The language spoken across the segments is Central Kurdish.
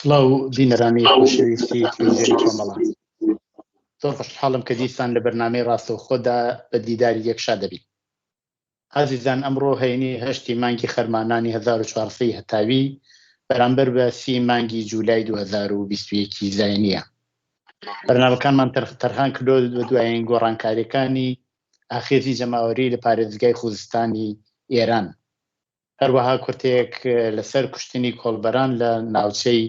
سڵاو بینەرانی خۆشەویستی تلویزیۆنی کۆمەڵە. زۆر خۆشحاڵم کە دیسان لە بەرنامەی ڕاستەوخۆدا بە دیداری یەک شاد دەبین. ئازیزان ئەمڕۆ هەینی هەشتی مانگی خەرمانانی 1400 هەتاوی بەرامبەر بە سی مانگی جولای 2021 زاینیە. بەرنامەکانمان تەرخان کردووە بە دوایین گۆڕانکاریەکانی ئاخێزی جەماوەری لە پارێزگای خوزستانی ئێران. هەروەها کورتەیەک لەسەر کوشتنی کۆڵبەران لە ناوچەی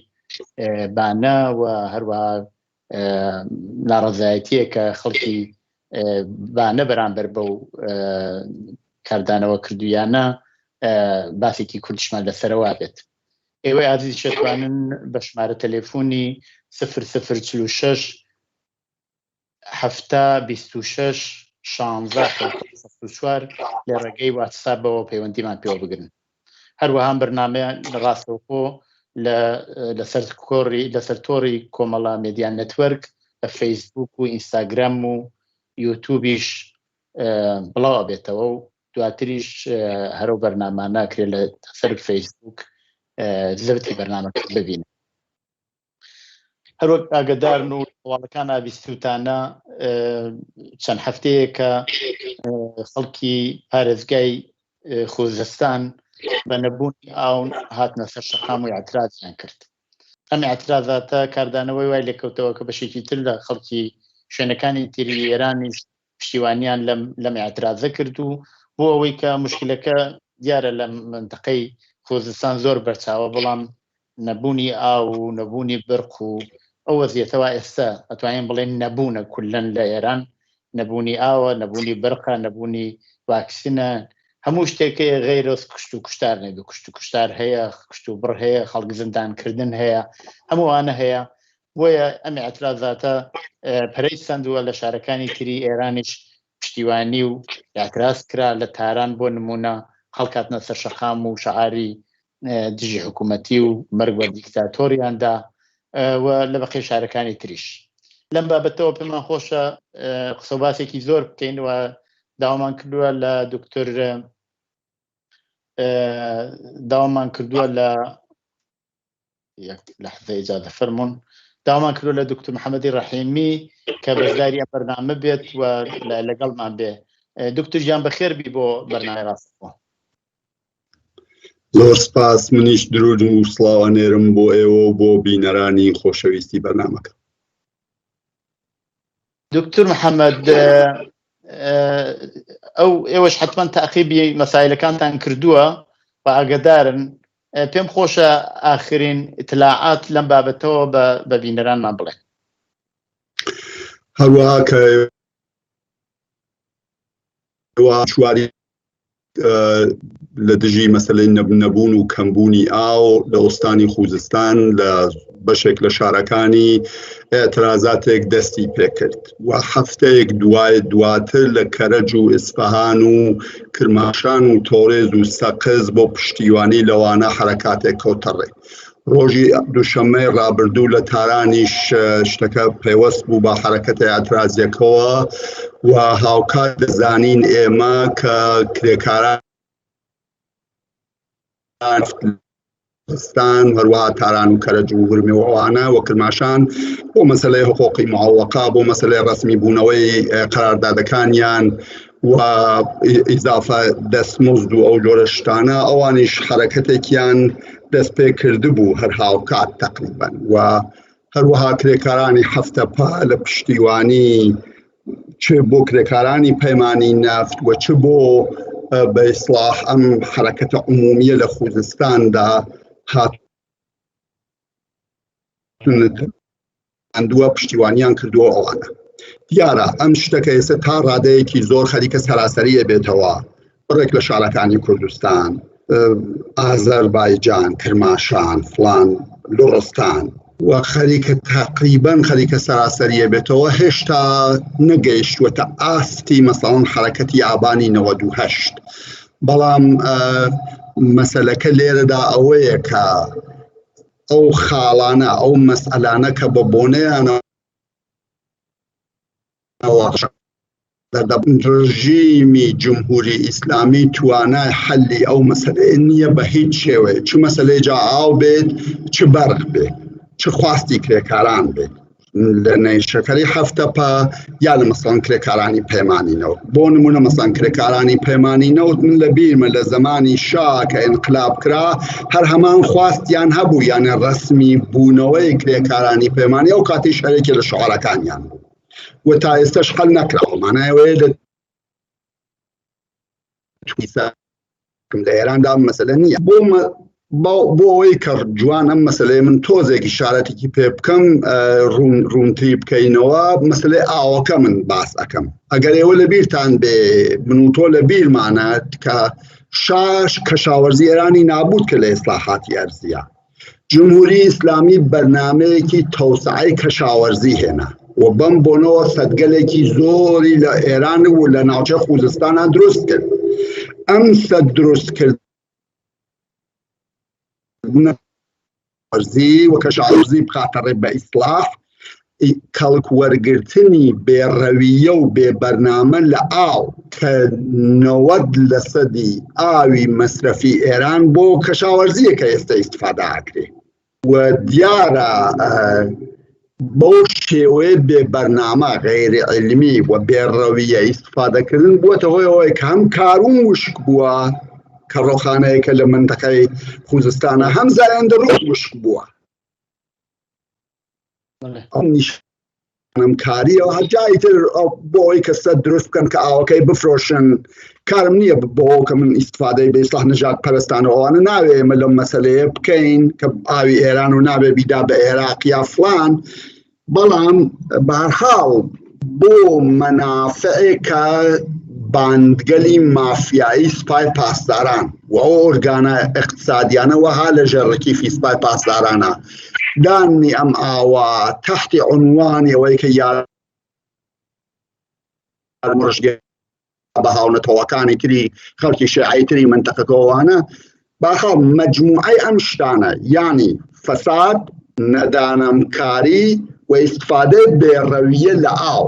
بانە و هەروەها ناڕەزایەتیە کە خەڵکی بانە بەرامبەر بەو کاردانەوە کردویانە باسێکی کوردشمان لەسەرەوە بێت. ئێوەی ئازیز شەتوانن بە ژمارە تەلەفۆنی 0046 70 26 16 64 لە ڕێگەی واتساپەوە پەیوەندیمان پێوە بگرن. هەروەها بەرنامەیە لە ڕاستەوخۆ لە لەسەر کۆڕی لەسەر تۆڕی کۆمەڵە مێدیا نێتوەرک لە فەیسبوک و ئینستاگرام و یوتوبیش بڵاو ئەبێتەوە و دواتریش هەرو بەرنامانە کرێ لە سەر فەیسبوک زەوتی بەرنامەکە ببین. هەروەک ئاگدارن و هەواڵەکان ئابیستوتانە چەند هەفتەیەکە خەڵکی پارێزگای خوزستان بە نەبوونی ئاو هاتنە سەر شەقام و اعترازیان کرد. ئەم اعترازاتە کاردانەوەی وای لێکەوتەوە کە بەشێکی تر لە خەڵکی شوێنەکانی تری ئێرانیش پشتیوانیان لەم لەم اعترازە کرد و بۆ ئەوەی کە مشکلەکە دیارە لە منتەقەی خوزستان زۆر بەرچاوە، بەڵام نەبوونی ئاو و نەبوونی برق و ئەو وەزیەتەوە ئێستا ئەتوانین بڵێن نەبوونە کولەن لە ئێران، نەبوونی ئاوە، نەبوونی برقە، نەبوونی واکسینە، هەموو شتێکەیە غەیرەس کوشت و کوشتار نەبێ. کوشت و کوشتار هەیە، کوشت و بڕ هەیە، خەڵک زیندانکردن هەیە، هەمووانە هەیە. بۆیە ئەم ئیعترازاتە پەرەی سەندووە لە شارەکانی تری ئێرانیش پشتیوانی و ئیعتراز کرا. لە تاران بۆ نمونە خەڵک هاتنە سەر شەقام و شعاری دژی حکوومەتی و مەرگ بە دیکتاتۆریاندا و لە بەقی شارەکانی تریش. لەم بابەتەوە پێمان خۆشە قسە و باسێکی زۆر بکەین و داوامان کردووە لە دکتۆر داوامان کردووە لە یەک لەحزە ئیجازە فەرموون داوامان کردووە لە دکتور محەممەدی ڕەحیمی کە بەشداری ئەم بەرنامە بێت و لەگەڵمان بێ دکتور گیان بەخێر بی بۆ بەرنامەی ڕاستەوخۆ. زۆر سپاس منیش درود و سڵاو ئەنێرم بۆ ئێوە و بۆ بینەرانی خۆشەویستی بەرنامەکە. دکتور محەممەد ئەو ئێوەش حتمما تاقیبی مەسایلەکانتان کردووە و ئاگدارن پێم خۆشە ئاخرین ئیتلاعات لەم بابەتەوە بە بینەرانمان بڵێن. هەروەها کە چواری لە دژی مەسلەی نەبوون و کەمبوونی ئاو لە ئوستانی خوزستان لە بەشێک لە شارەکانی ئاعترازاتێک دەستی پێکرد و هەفتەیەک دوای دواتر لە کەرەج و ئیسفەهان و کرماشان و تۆرێز و سەقز بۆ پشتیوانی لەوانە حرەکاتێک کەوتەڕێ. ڕۆژی دووشەممەی ڕابردوو لە تارانیش شتەکە پەیوەست بوو بە حرەکەتە ئاعترازیەکەوە و هاوکات دەزانین ئێمە کە کرێکاران کوردستان هەروەها تاران و کەرەج و ورمێ و ئەوانە و کرماشان بۆ مەسلەی حقوقی معوەقە بۆ مەسلەی ڕسمی بوونەوەی قەراردادەکانیان و ئیزافە دەستمزد و ئەو جۆرە شتانە ئەوانیش حرەکەتێکیان دەست پێ کردبوو هەر هاوکات تقریبا و هەروەها کرێکارانی هەفتەپا لە پشتیوانی چ بۆ کرێکارانی پەیمانی نەفت و چ بۆ بە ئیسلاح ئەم حرەکەتە عمومیە لە خوزستاندا هاتووە پشتیوانیان کردووە ئەوانە دیارە ئەم شتەکە ئێستا تا ڕادەیەکی زۆر خەریکە سەراسەریە بێتەوە بڕێک لە شارەکانی کوردستان ئازەربایجان کرماشان فلان لوڕستان و خەریکە تقریبا خەریکە سەراسەریە بێتەوە هێشتا نەگەیشتووەتە ئاستی مەسەڵەن حرەکەتی ئابانی 98 بەڵام مەسەلەکە لێرەدا ئەوەیە کە ئەو خاڵانە ئەو مەسئلانە کە بە بۆنەیانەوە ڕژیمی جمهوری ئیسلامی توانای حەلی ئەو مەسەلەیە نییە بە هیچ شێوەیە چ مەسەلەی جا ئاو بێت چ بەرق بێت چ خواستی کرێکاران بێت لە نەیشەکەری هەفتەپە یا لە مەسەڵەن کرێکارانی پەیمانی نەوت بۆ نمونە مەسەڵەن کرێکارانی پەیمانی نەوت من لە بیرمە لە زەمانی شا کە ئینقلاب کرا هەر هەمان خواستیان هەبوو یانە ڕسمی بوونەوەی کرێکارانی پەیمانی ئەو کاتی شەرێکی لە شعارەکانیان بوو و تا ئێستاش حل نەکراوە مانای ئەوەیە لە لە ئێراندا مەسەلە نییە بۆ بۆ ئەوەی کە جوان ئەم مەسلەیە من تۆزێکی شارەتێکی پێ بکەم ڕوون ڕوونتری بکەینەوە مەسلەی ئاوەکە من باس ئەەکەم ئەگەر ئێوە لە بیرتان بێ من و تۆ لە بیرمانە کە شاش کەشاوەرزی ئێرانی نابوت کە لە ئیسلاحاتی ئەرزیە جمهوری ئیسلامی بەرنامەیەکی تەوسعەی کەشاوەرزی هێنا و بەم بۆنەوە سەدگەلێکی زۆری لە ئێران و لە ناوچە خوزستانە دروست کرد ئەم سەد دروست کرد وەرزی و کەشاوەرزی بخاتە ڕێ بە ئیسلاح کەڵک وەرگرتنی بێڕەویە و بێ بەرنامە لە ئاو کە 90 لە سەدی ئاوی مەسرەفی ئێران بۆ کەشاوەرزیە کە ئێستا ئیسفادە ئەکرێ و دیارە بەو شێوەیە بێ بەرنامە غەیری علمی و بێڕەویە ئیسفادەکردن بووەتە هۆی ئەوەی کە هەم کارون وشک بووە کە ڕۆخانەیەکە لە منتەقەی خوزستانە هەم زایەندە ڕوو وشک بووە ئەم نیشانم کاریەوە هەرجا ئیتر بۆ ئەوەی کە سەر دروست بکەن کە ئاوەکەی بفرۆشن کارم نییە بۆ کە من ئیسفادەی بە ئیسلاح نەژاد پەرستان و ئەوانە ناوێ ئێمە لەم مەسەلەیە بکەین کە ئاوی ئێران و نابێ بیدا بە عێراق یا فلان بەڵام بەهەرحاڵ بۆ مەنافعێکە باندگەلی مافیایی سوپای پاسداران و ئەو ئۆرگانە اقتصادیانە وەها لە ژێر ڕکیفی سوپای پاسدارانە دانی ئەم ئاوا تەحتی عنوانی ئەوەی کە یارمڕژگە بە هاونەتەوەکانی تری خەڵکی شێعەی تری منتەقەکەوانە باخە مجموعەی ئەم شتانە یانی فەساد نەدانەمکاری و ئیسفادەی بێڕەویە لە ئاو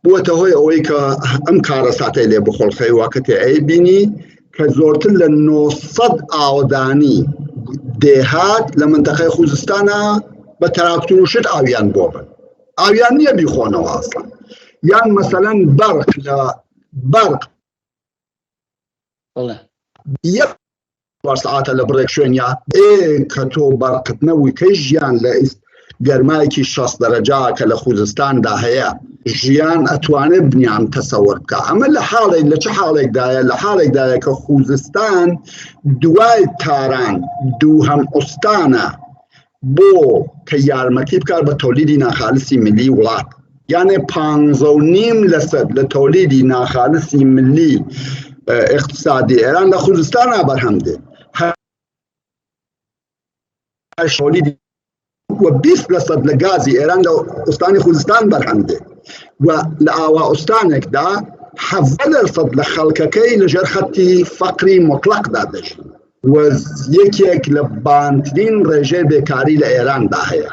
بووەتە هۆی ئەوەی کە ئەم کارەساتەی لێ بخۆڵخەی واکە تێ ئەی بینی کە زۆرتر لە 900 ئاودانی. دێهات لە منتەقەی خوزستانە بە تەراکتور و شت ئاویان بۆ بن ئاویان نییە بیخۆنەوە ئەسڵەن یان مەسەلەن بەرق لە بەرق یەک سعاتە لە بڕێک شوێنیا ئێ کە تۆ بەرقت نەبووی کەی ژیان لە ئیست گەرمایەکی 60 دەرەجا کە لە خوزستاندا هەیە ژیان ئەتوانێت بنیان تەسەوەر بکە ئەمە لە حاڵێک لە چ حاڵێکدایە لە حاڵێکدایە کە خوزستان دوای تاران دووهەم ئوستانە بۆ کە یارمەتی بکات بە تۆلیدی ناخالسی ملی وڵات یانێ پانزە و نیم لەسەد لە تۆلیدی ناخالسی ملی اقتصادی ئێران لە خوزستانا بەرهەم دێ تۆلیدی و 20 لەسەد لە گازی ئێران لە ئوستانی خوزستان بەرهەم دێ و لە ئاوا ئوستانێکدا حەڤدە دەرسەد لە خەڵکەکەی لەژێر خەتی فەقری مطلقدا دەژین و یەکێک لە بانترین ڕێژەی بێکاری لە ئێراندا هەیە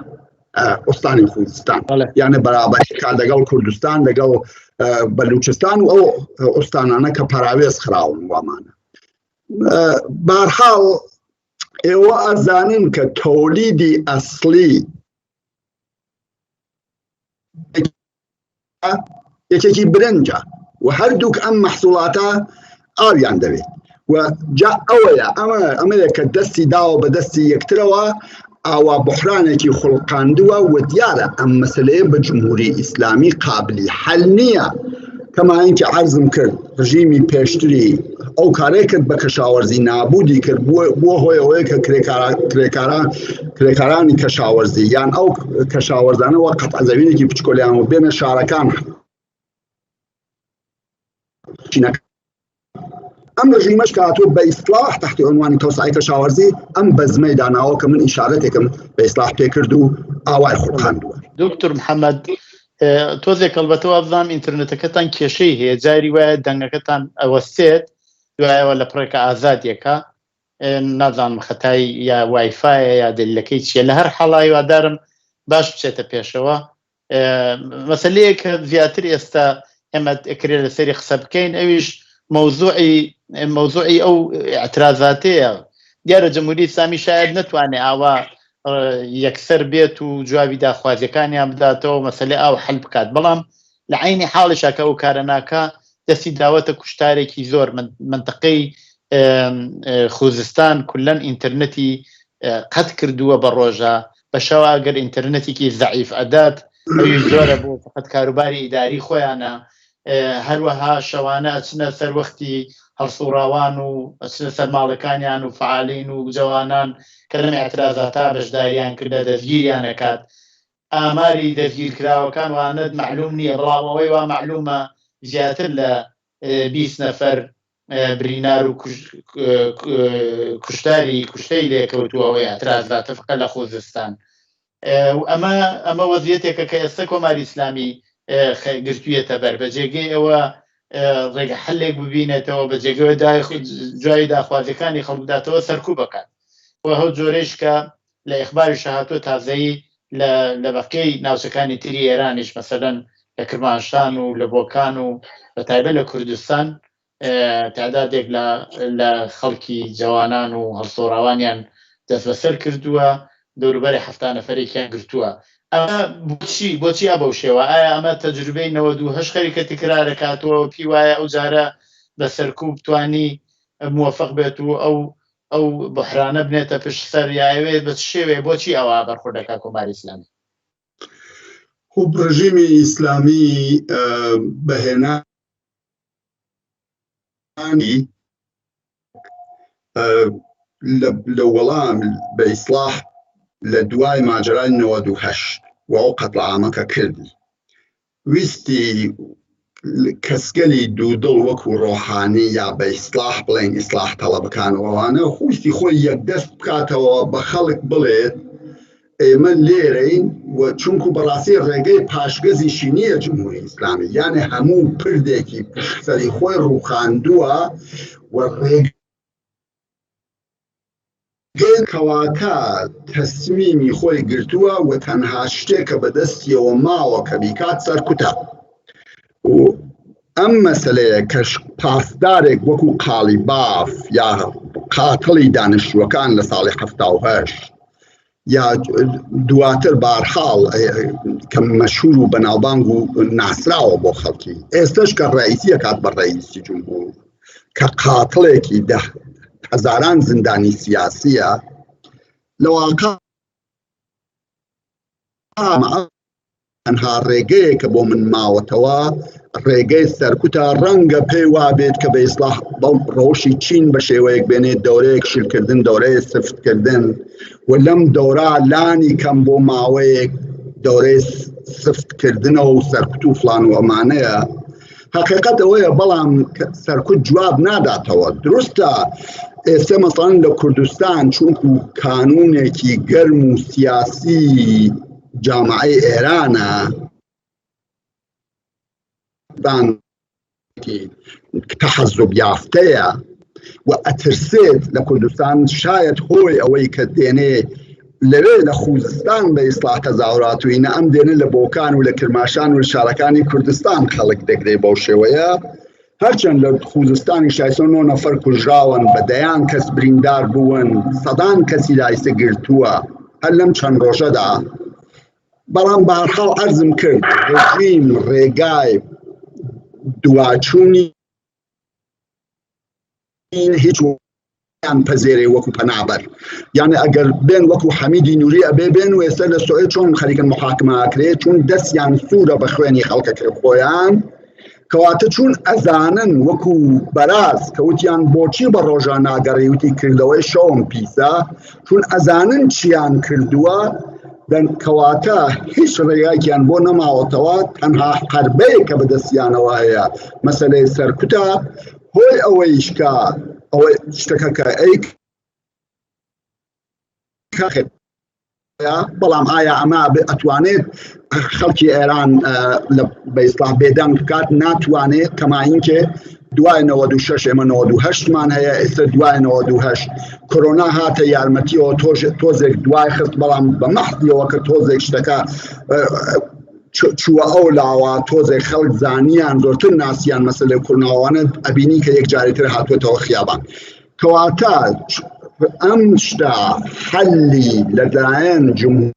ئوستانی خوزستان یانە بەرابەری کار لەگەڵ کوردستان لەگەڵ بەلوچستان و ئەو ئوستانانە کە پەراوێز خراون وامانە بارحاڵ ئێوە ئەزانن کە تۆلیدی ئەسڵی یەکێکی برنجە و هەردووک ئەم مەحسوڵاتە ئاویان دەوێت و جا ئەوەیە ئەمە ئەمەیە کە دەستی داوە بە دەستی یەکترەوە ئاوا بحرانێکی خوڵقاندووە و دیارە ئەم مەسلەیە بە جمهوری ئیسلامی قابلی حل نییە کەما اینکە عەرزم کرد ڕژیمی پێشتری ئەو کارەی کرد بە کەشاوەرزی نابودی کرد بووە هۆی ئەوەیە کە کرێکاران کرێکارانی کەشاوەرزی یان ئەو کەشاوەرزانە وە قەتع زەوینێکی بچکۆلیان و بێنە شارەکان ئەم ڕژیمەش کە هاتووە بە ئیسلاح تحتی عنوانی تەوسعی کەشاوەرزی ئەم بەزمەی داناوە کە من ئیشارەتێکم بە ئیسلاح پێکرد و ئاوای خوڵقاندووە. دکتۆر محەممەد تۆزێک هەڵبەتە وابزانم ئینتەرنێتەکەتان کێشەی هەیە جاری وایە دەنگەکەتان ئەوەستێت دوایەوە لە پڕێکە ئازادیەکە نازانم خەتای یا وایفاە یا دەلیلەکەی چییە لە هەر حاڵا هیوادارم باش بچێتە پێشەوە مەسلەیە کە زیاتر ئێستا ئێمە ئەکرێ لەسەری قسە بکەین ئەویش مەوزوعی مەوزوعی ئەو اعترازاتەیە دیارە جمهوری ئیسلامی شاید نتوانێ ئاوا یەکسەر بێت و جوابی داخوازیەکانیان بداتەوە مەسەلەی ئاو حل بکات بەڵام لە عینی حاڵیشا کە ئەو کارە ناکا دەستی داوەتە کوشتارێکی زۆر منتەقەی خوزستان کولەن ئینتەرنەتی قەت کردووە بە ڕۆژە بە شەوە ئەگەر ئینتەرنەتێکی زەعیف ئەدات ئەویش زۆرە بۆ فقط کاروباری ئیداری خۆیانە هەروەها شەوانە ئەچنە سەر وەختی هەڵسوڕاوان و ئەچنە سەر ماڵەکانیان و فعالین و جەوانان کە لەم ئیعترازاتا بەشداریان کردە دەستگیریان ئەکات. ئاماری دەستگیرکراوەکان وانەت مەعلوم نییە بەڵام ئەوەی وا مەعلومە زیاتر لە 20 نەفەر برینار و کوشتاری کوشتەی لێکەوتووە ئەوەی ئیعترازاتە فقە لە خوزستان. ئەمە ئەمە وەزیەتێکە کە ئێستا کۆماری ئیسلامی گرتوویەتە بەر بە جێگەی ئەوە ڕێگە حلێک ببینێتەوە بە جێگەوە جوای داخوازیەکانی خەڵک بداتەوە سەرکوب بکات و هەو جۆرەیش کە لە ئیخباری شەهاتوە تازەیی لە لە بەقیەی ناوچەکانی تری ئێرانیش مەسەلەن لە کرمانشان و لە بۆکان و بە تایبەت لە کوردستان تعدادێک لە لە خەڵکی جەوانان و هەڵسۆڕاوانیان دەستبەسەر کردووە دەوروبەری 70 نەفەرێکیان گرتووە ئەمە بۆچی بۆچی ئە بەو شێوە ئایا ئەمە تەجروبەی 98 خەریکە تکرارەکاتەوە پی وایە ئەو جارە بە سەرکوب توانی موفق بێت و ئەو ئەو بحرانە بنێتە پشت سەر یاوێت بە چ شێوەیە بۆچی ئەوە بەرخۆ دەکات کۆماری ئیسلامی خب ڕژیمی ئیسلامی بەهێنا لە وەڵام بە ئیسلاح لە دوای ماجرای 98 و ئەو قەتڵ عامە کە کردی ویستی کەسگەلی دوودڵ وەکو ڕۆحانی یا بە ئیسلاح بڵێن ئیسلاح تەڵەبەکان و ئەوانە ویستی خۆی یەکدەست بکاتەوە بە خەڵک بڵێت ئێمە لێرەین و چونکو بەڕاستی ڕێگەی پاشگەزیشی نییە جمهوری ئیسلامی یانێ هەموو پردێکی پشتسەری خۆی ڕووخاندووە و ڕێگەی کەواتە تەسمیمی خۆی گرتووە و تەنها شتێک کە بەدەستیەوە ماوە کە بیکات سەرکوتە و ئەم مەسلەیە کە پاسدارێک وەکو قاڵی باف یا قاتڵی دانیشتووەکان لە ساڵی 78 یا دواتر بارحاڵ کە مەشهور و بەناوبانگ و ناسراوە بۆ خەڵکی ئێستش کە ڕئیسیە کات بە ڕئیسی جمهور کە قاتڵێکی دە هەزاران زیندانی سیاسیە لە واقع تەنها ڕێگەیەک کە بۆ من ماوەتەوە ڕێگەی سەرکوتە ڕەنگە پێی وابێت کە بە ئیسلاح بەو ڕەوشی چین بە شێوەیەک بێنێت دەورەیەک شلکردن دەورەیە سفتکردن و لەم دەورا لانی کەم بۆ ماوەیەک دەورەی سفتکردنەوە و سەرکوت و فلان و ئەمانەیە حقیقت ئەوەیە بەڵام سەرکوت جواب ناداتەوە دروستە ئێستا مەسەڵەن لە کوردستان چونکو کانونێکی گەرم و سیاسی جامعەی ئێرانە تەحەزوب یافتەیە و ئەترسێت لە کوردستان شاید هۆی ئەوەی کە دێنێ لەوێ لە خوزستان بە ئیسلاح تەزاوراتوینە ئەم دێنە لە بۆکان و لە کرماشان و شارەکانی کوردستان خەڵک دەگرێ بەو شێوەیە هەرچەند لە خوزستانی شایسۆ نۆ نەفەر کوژراون بە دەیان کەس بریندار بوون سەدان کەسی لایسە گرتووە هەر لەم چەند ڕۆژەدا بەڵام بارحاڵ عەرزم کرد ڕژیم ڕێگای دواچوونی هیچ یان پەزێرێ وەکو پەنابەر یعنی ئەگەر بێن وەکو حەمیدی نوری ئەبێ بێن و ئێستا لە سوئد چۆن خەریکن محاکمە ئەکرێ چون دەستیان سوورە بە خوێنی خەڵکەکە خۆیان کەواتە چون ئەزانن وەکو بەراز کە وتیان بۆچی بە ڕۆژان ناگەڕی وتی کردەوەی شەوم پیسە چون ئەزانن چیان کردووە دەن کەواتە هیچ ڕێگایکیان بۆ نەماوەتەوە تەنها حربەیە کە بەدەستیانەوە هەیە مەسلەی سەرکوتە هۆی ئەوەیش کە ئەوەی شتەکە کە ئەی بەڵام ئایا ئەمە ئەتوانێت خەڵکی ئێران لە بەئیسلاح بێدەنگ بکات ناتوانێت کەماینکێ دوای 96 ئێمە 98مان هەیە ئێستا دوای 98 کۆرۆنا هاتە یارمەتیەوە تۆزێک دوای خست بەڵام بە مەحدیەوە کە تۆزێک شتەکە چووە ئەو لاوە تۆزێک خەڵک زانیان زۆرتر ناسیان مەسەلەی کورناوانە ئەبینی کە یەکجاری تر هاتوێتەوە خیابان کەواتە ئەم شتە حەلی لەلایەن جمهور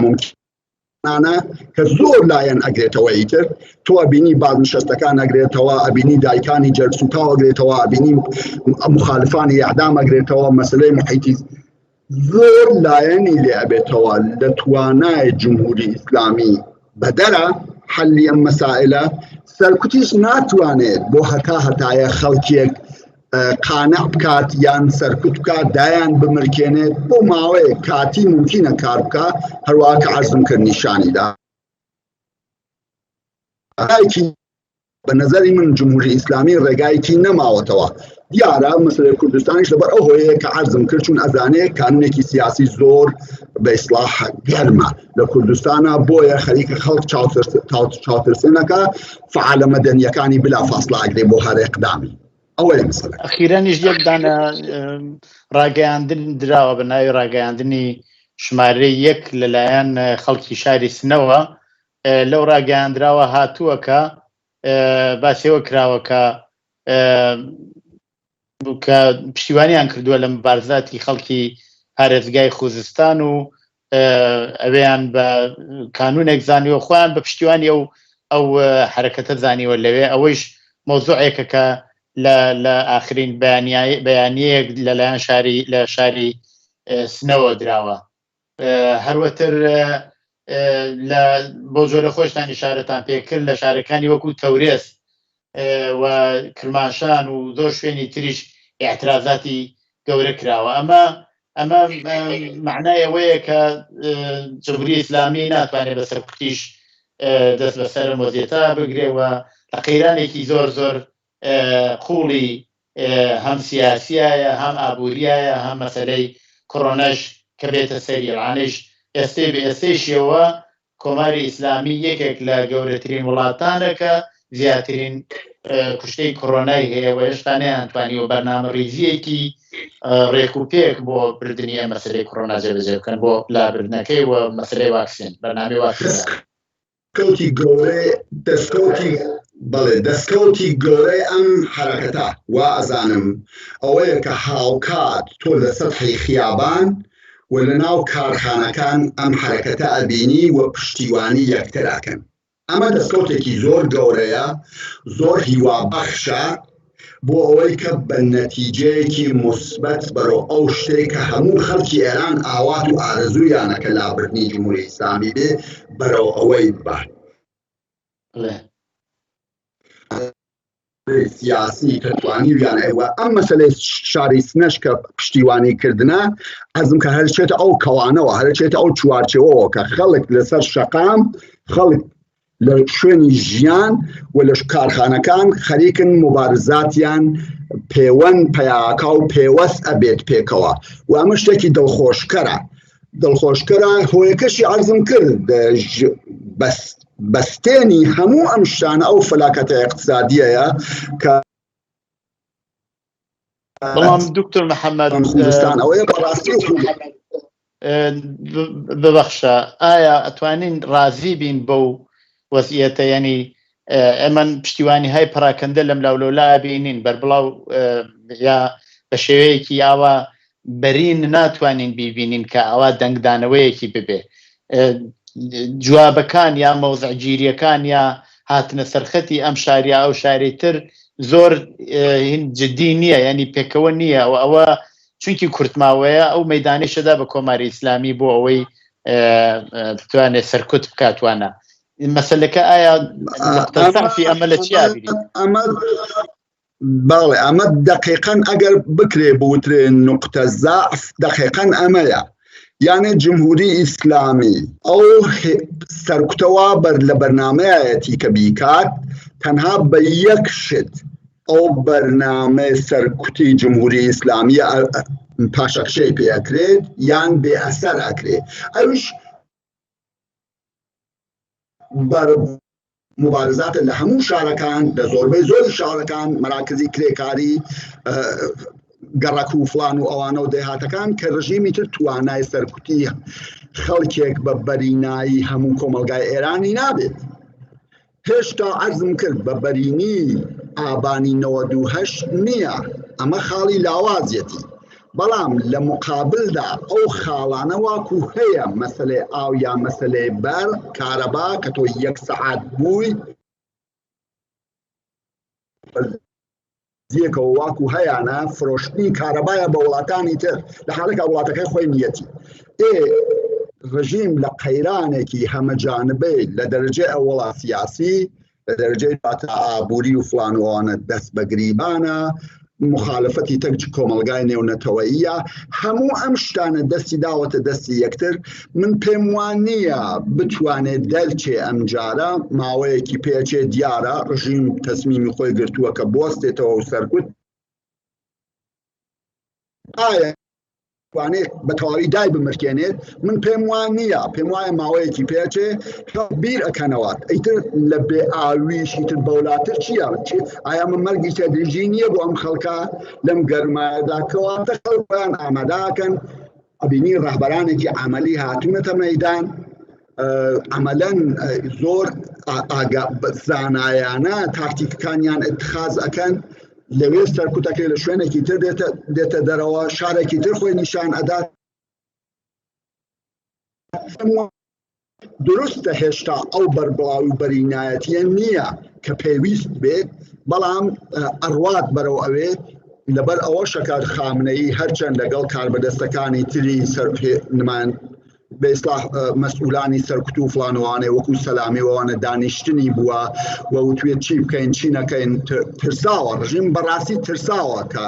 ممکنانە کە زۆر لایەن ئەگرێتەوە ئیتر تۆ ئەبینی بازنشەستەکان ئەگرێتەوە ئەبینی دایکانی جەرسوتاو ئەگرێتەوە ئەبینی مخالفانی ئەعدام ئەگرێتەوە مەسلەی محیطی زۆر لایەنی لێ ئەبێتەوە لە توانای جمهوری ئیسلامی بەدەرە حەلی ئەم مەسائلە سەرکوتیش ناتوانێت بۆ هەتا هەتایە خەڵکێک قانع بکات یان سەرکوت بکات دایان بمرکێنێت بۆ ماوەیەک کاتی ممکنە کار بکات هەروە کە عەرزم کرد نیشانیدا بە نەزەری من جمهوری ئیسلامی ڕێگایەکی نەماوەتەوە دیارە مەسەلەی کوردستانیش لەبەر ئەو هۆیەیە کە عەرزم کرد چون ئەزانێ کانونێکی سیاسی زۆر بە ئیسلاح گەرمە لە کوردستانە بۆیە خەریکە خەڵک چاوترسێنەکە فعالە مەدەنیەکانی بلا فاصلە ئەگرێ بۆ هەر اقدامی ئەوەیە مەسەلە. ئەخیرەنیش یەک دانە ڕاگەیاندن دراوە بە ناوی ڕاگەیاندنی ژمارەی یەک لەلایەن خەڵکی شاری سنەوە لەو ڕاگەیاندراوە هاتووە کە باسیەوە کراوە کە کە پشتیوانیان کردووە لە مبارزاتی خەڵکی پارێزگای خوزستان و ئەویان بە کانونێک زانیوە خۆیان بە پشتیوانی ئەو ئەو حرەکەتە زانیوە لەوێ ئەوەیش مۆزوعێکە کە لە لە ئاخرین بەیانیەک لەلایەن شاری لە شاری سنەوە دراوە هەروەتر لە بۆ جۆرە خۆشتان ئشارەتان پێکرد لە شارەکانی وەکو تەورێز و کرماشان و زۆر شوێنی تریش اعترازاتی گەورە کراوە ئەمە ئەمە معنای ئەوەیە کە جمهوری ئیسلامی ناتوانێت بە سەرکوتیش دەست بەسەر مۆزیێتا بگرێ و لە قەیرانێکی زۆر زۆر قوڵی هەم سیاسیایە هەم ئابووریایە هەم مەسەلەی کۆرۆنەش کە بێتە سەری ئەوانەیش ئێستەی بە ئێستەیشیەوە کۆماری ئیسلامی یەکێک لە گەورەترین وڵاتانە کە زیاترین کوشتەی کۆرۆنای هەیە و هێشتا نەیانتوانیوە بەرنامەڕیزییەکی ڕێک و پێک بۆ بردنی ئەم مەسەلەی کۆرۆنا جێبەجێ بکەن بۆ لابردنەکەی و مەسەلەی واکسین بەرنامەی واکسین. دەستکەوتی گەورەی دەستکەوتی بەڵێ دەستکەوتی گەورەی ئەم حەرەکەتە وا ئەزانم ئەوەیە کە هاوکات تۆ لە سەتحی خیابان و لە ناو کارخانەکان ئەم حەرەکەتە ئەبینی و پشتیوانی یەکتر ئەکەن. ئەمە دەستکەوتێکی زۆر گەورەیە، زۆر هیوابەخشە بۆ ئەوەی کە بە نەتیجەیەکی موسبەت بەرەو ئەو شتەی کە هەموو خەڵکی ئێران ئاوات و ئارەزوویانە کە لابردنی جمهوری ئیسلامی بێ بەرەو ئەوەی ببات. سیاسی کە توانیویان ئەوە ئەم مەسلەی شاری سنەش کە پشتیوانی کردنە عەزم کە هەرچێتە ئەو کەوانەوە هەرچێتە ئەو چوارچێوەوە کە خەڵک لەسەر شەقام خەڵک لە شوێنی ژیان و لە کارخانەکان خەریکن مبارزاتیان پێوەند پیاکا و پێوەست ئەبێت پێکەوە و ئەمە شتێکی دڵخۆشکەرە دڵخۆشکەرە هۆیەکەشی عەرزم کرد بەس بەستێنی هەموو ئەم شتانە ئەو فەلاکەتە اقتصادیەیە کە بەڵام دکتۆر محەممەد خوزستان ئەوەیە بەڕاستی ببەخشە ئایا ئەتوانین ڕازی بین بەو وەزیەتە ینی ئێمە پشتیوانی های پراکەندە لەم لاولەولا بینین بەربڵاو یا بە شێوەیەکی ئاوا بەرین ناتوانین بیبینین کە ئەوا دەنگدانەوەیەکی ببێ جوابەکان یا مەوزعگیریەکان یا هاتنە سەرخەتی ئەم شاریا ئەو شاری تر زۆر جدی نییە ینی پێکەوە نییە و ئەوە چونکی کورتماوەیە ئەو مەدانی شەدا بە کۆماری ئیسلامی بۆ ئەوەی بتوانێت سەرکوت بکاتوانە مەسلەکە ئایا ئەمە لە چیا ئەمە بەڵێ ئەمە دەقیقەن ئەگەر بکرێ بوترێ نوقتە زەعف دەقیقەن ئەمەیە یانێ جمهوری ئیسلامی ئەو سەرکوتەوە بەر لە بەرنامەیەتی کە بیکات تەنها بە یەک شت ئەو بەرنامەی سەرکوتی جمهوری ئیسلامی پاشەکشەی پێ ئەکرێت یان بێ ئەسەر ئەکرێت ئەوش بەر موبارزاتە لە هەموو شارەکان لە زۆربەی زۆری شارەکان مەراکزی کرێکاری گەڕەک و فلان و ئەوانە و دێهاتەکان کە ڕژیمی تر توانای سەرکوتی خەڵکێک بە بەرینایی هەموو کۆمەلگای ئێرانی نابێت هێشتا عەرزم کرد بە بەرینی ئابانی 98 نییە ئەمە خاڵی لاوازیەتی بەڵام لە مقابلدا ئەو خاڵانە واکو هەیە مەسەلەی ئاو یا مەسەلەی بەر کارەبا کە تۆ یەک سەعات بووی یەکەوە واکو هەیانە فرۆشتنی کارەبایە بە وڵاتانی تر لە حاڵێکا وڵاتەکەی خۆی نیەتی ئێ ڕژیم لە قەیرانێکی هەمەجانبەی لە دەرەجەی ئەوەڵا سیاسی لە دەرەجەی دواتر ئابووری و فڵان و ئەوانە دەست بە گریبانە مخالفەتی تەک کۆمەڵگای نێونەتەوەییە هەموو ئەم شتانە دەستی داوەتە دەستی یەکتر من پێم وان نییە بتوانێت دەرچێ ئەمجارە ماوەیەکی پێچێ دیارە ڕژیم تەسمیمی خۆی گرتووە کە بوەستێتەوە و سەرکوت ئایا توانێت بە تەواوی دای بمرکێنێت من پێم وان نییە پێم وایە ماوەیەکی پێچێ بیر ئەکەنەوە ئیتر لە بێ ئاویشی تر بەولاتر چییە ئایا من مەرگی تەدریجی نییە بۆ ئەم خەڵکە لەم گەرمایەدا کەواتە خەڵکیان ئاماداکەن ئەبینی ڕەهبەرانێکی عملی هاتوونەتە مەدان عملەن زۆر زانایانە تاکتیکەکانیان اتخاز ئەکەن لەوێ سەرکوتەکەی لە شوێنێکی تر دێتە دەرەوە شارێکی تر خۆی نیشان ئەدات دروستە هێشتا ئەو بەربڵاوی و بەرینایەتیە نییە کە پێویست بێت بەڵام ئەڕوات بەرەو ئەوێ لەبەر ئەوە شەکار خامنەیی هەرچەند لەگەڵ کاربەدەستەکانی تری سەر نمان بە ئیسلاح مەسئولانی سەرکوت و فڵان وانێ وەکو سەلامی وانە دانیشتنی بووە و وتوێت چی بکەین چی نەکەین ترساوە ڕژیم بەڕاستی ترساوە کە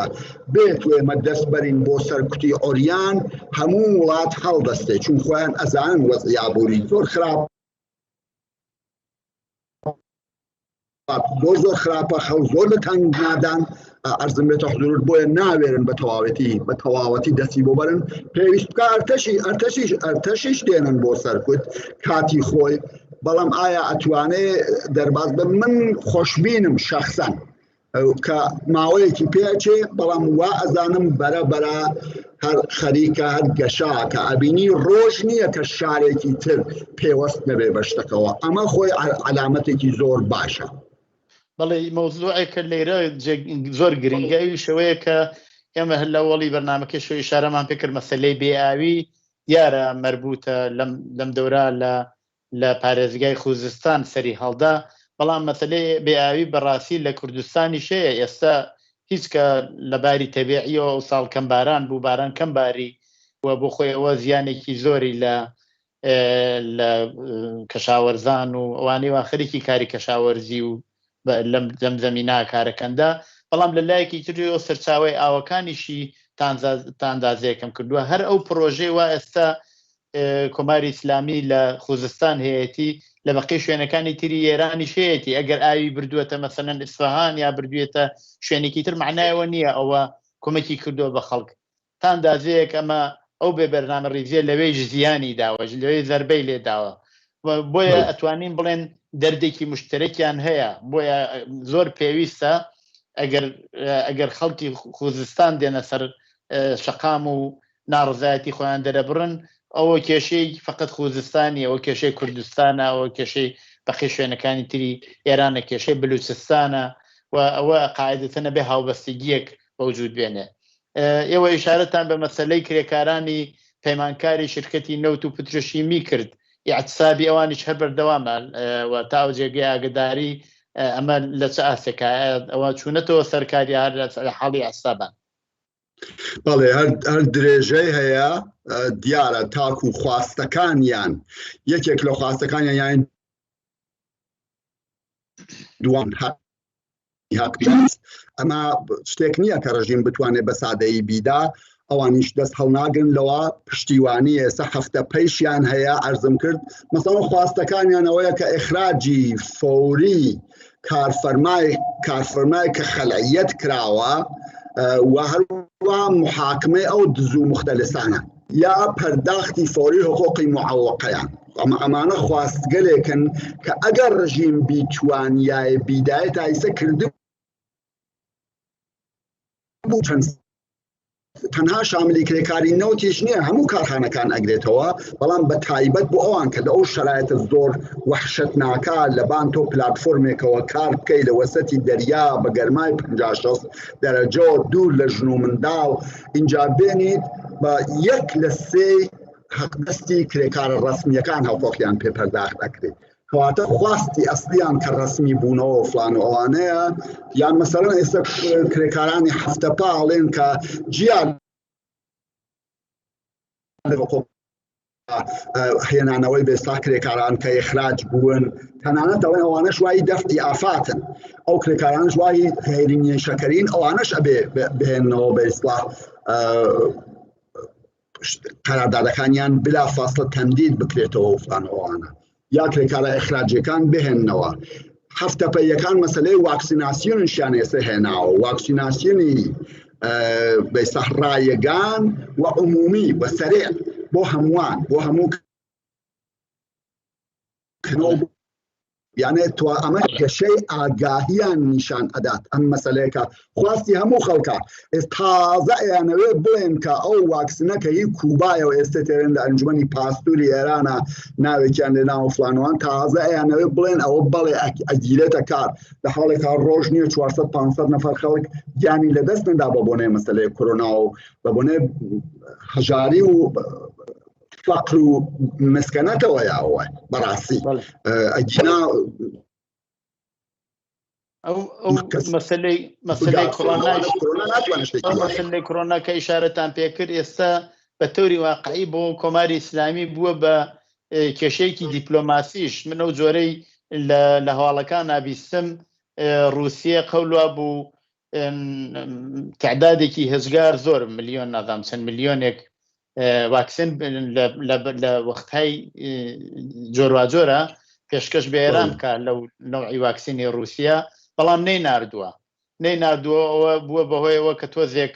بێت و ئێمە دەست بەرین بۆ سەرکوتی ئۆریان هەموو وڵات هەڵدەستێ چون خۆیان ئەزانن وەزعی ئابووری زۆر خراپ زۆر زۆر خراپە خەڵ زۆر لە تەنگ نادان ئەرزم بێتە حزورت بۆیە ناوێرن بە تەواوەتی بە تەواوەتی دەستی بۆ بەرن پێویست بکە ئەرتەشی ئەرتەشیش ئەرتەشیش دێنن بۆ سەرکوت کاتی خۆی بەڵام ئایا ئەتوانێ دەرباز بە من خۆشبینم شخصەن کە ماوەیەکی پێچێ بەڵام وا ئەزانم بەرە بەرە هەر خەریکە هەر گەشا کە ئەبینی ڕۆژ نییە کە شارێکی تر پێوەست نەبێ بە شتەکەوە ئەمە خۆی عەلامەتێکی زۆر باشە. بەڵێ مەوزوعێکە لێرە زۆر گرنگە ئەویش ئەوەیە کە ئێمە هەر لە وەڵی بەرنامەکەی شۆ ئیشارەمان پێکرد مەسەلەی بێ ئاوی دیارە مەربوتە لەم لەم دەورە لە لە پارێزگای خوزستان سەری هەڵدا بەڵام مەسەلەی بێ ئاوی بەڕاستی لە کوردستانیش هەیە ئێستا هیچ کە لە باری تەبیعیەوە ئەو ساڵ کەم باران بوو باران کەم باری و بۆ خۆی ئەوە زیانێکی زۆری لە لە کەشاوەرزان و ئەوانەی وا خەریکی کاری کەشاوەرزی و لەم لەم زەمینا کارەکەندا بەڵام لە لایەکی تریەوە سەرچاوەی ئاوەکانیشی تاندازەیەکەم کردووە هەر ئەو پرۆژەی وا ئێستا کۆماری ئیسلامی لە خوزستان هەیەتی لە بەقی شوێنەکانی تری ئێرانیش هەیەتی ئەگەر ئاوی بردووەتە مەسەلەن ئیسفەهان یا بردوێتە شوێنێکی تر معنایەوە نییە ئەوە کۆمەکی کردووە بە خەڵک تا ئەندازەیەک ئەمە ئەو بێ بەرنامە ڕیزیە لەوێیش زیانی داوە لەوێ زەربەی لێ داوە بۆیە ئەتوانین بڵێن دەردێکی مشتەرەکیان هەیە بۆیە زۆر پێویستە ئەگەر ئەگەر خەڵکی خوزستان دێنە سەر شەقام و ناڕزایەتی خۆیان دەرەبڕن ئەوە کێشەی فقط خوزستانی ئەوە کێشەی کوردستانە ئەوە کێشەی بەقی شوێنەکانی تری ئێرانە کێشەی بلوچستانە و ئەوە قاعدەتەنە بێ هاوبەستگیەک بەوجود بێنێ ئێوە ئیشارەتان بە مەسەلەی کرێکارانی پەیمانکاری شرکەتی نەوت و پترۆشیمی کرد، ئیعتسابی ئەوانیش هەر بەردەوامە و تا ئەو جێگەی ئاگەداری ئەمە لە چ ئاستێکە ئەوە چوونەتەوە سەر کار یا هەر لە حاڵی ئیعتسابان؟ بەڵێ هەر درێژەی هەیە دیارە تاکو خواستەکانیان یەکێک لە خواستەکانیان یان دووان ئەمە شتێک نییە کە ڕژیم بتوانێت بە سادەیی بیدا ئەوانیش دەست هەڵناگرن لەوە پشتیوانی ئێستا هەفتە پەیشیان هەیە ئەرزم کرد مەسەڵەن خواستەکانیان ئەوەیە کە ئەخراجی فەوری کارفەرمای کارفەرمای کە خەلعیەت کراوە و هەروە محاکمەی ئەو دز و مختلسانە یا پەرداختی فەوری حقوقی معوقەیان ئەمە ئەمانە خواستگەلێکن کە ئەگەر ڕژیم بیتوانیایە بیدایە تا ئیسە کردبوو چەند تەنها شاملی کرێکاری نەوتیش نییە هەموو کارخانەکان ئەگرێتەوە بەڵام بە تایبەت بۆ ئەوان کە لە ئەو شرایەتە زۆر وەحشەتناکە لەبان تۆ پلاتفۆرمێکەوە کار بکەی لە وەسەتی دەریا بە گەرمای 50 دەرەجەوە دوور لە ژن و منداڵ اینجا بێنیت بە یەک لە سێی حەقدەستی کرێکارە ڕەسمییەکان حقوقیان پێ پەرداخت ئەکرێت کەواتە خواستی ئەسلیان کە ڕەسمی بوونەوە فلان و ئەوانەیە یان مەسەلەن ئێستا کرێکارانی هەفتە پاڵێن کە جیا هێنانەوەی بێستا کرێکاران کە ئخراج بوون تەنانەت دەڵێن ئەوانەش وای دەفتی ئافاتن ئەو کرێکارانش وای هێرینی شەکەرین ئەوانەش ئەبێ بهێنەوە بە ئیسلاح قەراردادەکانیان بلا فاصلە تەمدید بکرێتەوە و فلان ئەوانە یا کرێکارە ئەخراجەکان بهێننەوە هەفتەپەیەکان مەسلەی واکسیناسیۆنیشیان ئێستا هێناوە واکسیناسیۆنی بەسە ڕایەگان و عمومی و سەرێ بۆ هەمووان بۆ هەموو یانێ تو ئەمە کێشەی ئاگاهیان نیشان ئەدات ئەم مەسلەیەکە خواستی هەموو خەڵکە تازە ئەیانەوێ بڵێن کە ئەو واکسنە کە هی کوبایەوە ئێستا تێرن لە ئەنجومەنی پاستوری ئێرانە ناوێکیان لێ ناوە فلانوان تازە ئەیانەوێ بڵێن ئەوە بەڵێ ئەگیرێتە کار لە حاڵێکا ڕۆژ نییە 400 500 نەفەر خەڵک گیانی لەدەست نەدا بە بۆنەی مەسلەی کۆرۆنا و بە بۆنەی هەژاری و فەقر و مسکەنەتەوە یاوە بەڕاستی ئەگینا ئەو مەسلەی مەسلەی کۆرۆنا مەسلەی کۆرۆنا کە ئیشارەتان پێکرد ئێستا بە تەوری واقعی بۆ کۆماری ئیسلامی بووە بە کێشەیەکی دیپلۆماسیش من ئەو جۆرەی لە هەواڵەکان نابیستم رووسیە قەولوا بوو تعدادێکی هێزگار زۆر ملیۆن نازام چەند ملیۆنێک واکسن لە وەختهای جۆرواجۆرە پێشکەش بە ئێران بکە لەو نەوعی واکسینی رووسیا بەڵام نەی نردووە نەی نردووە ئەوە بووە بەهۆیەوە کە تۆزێک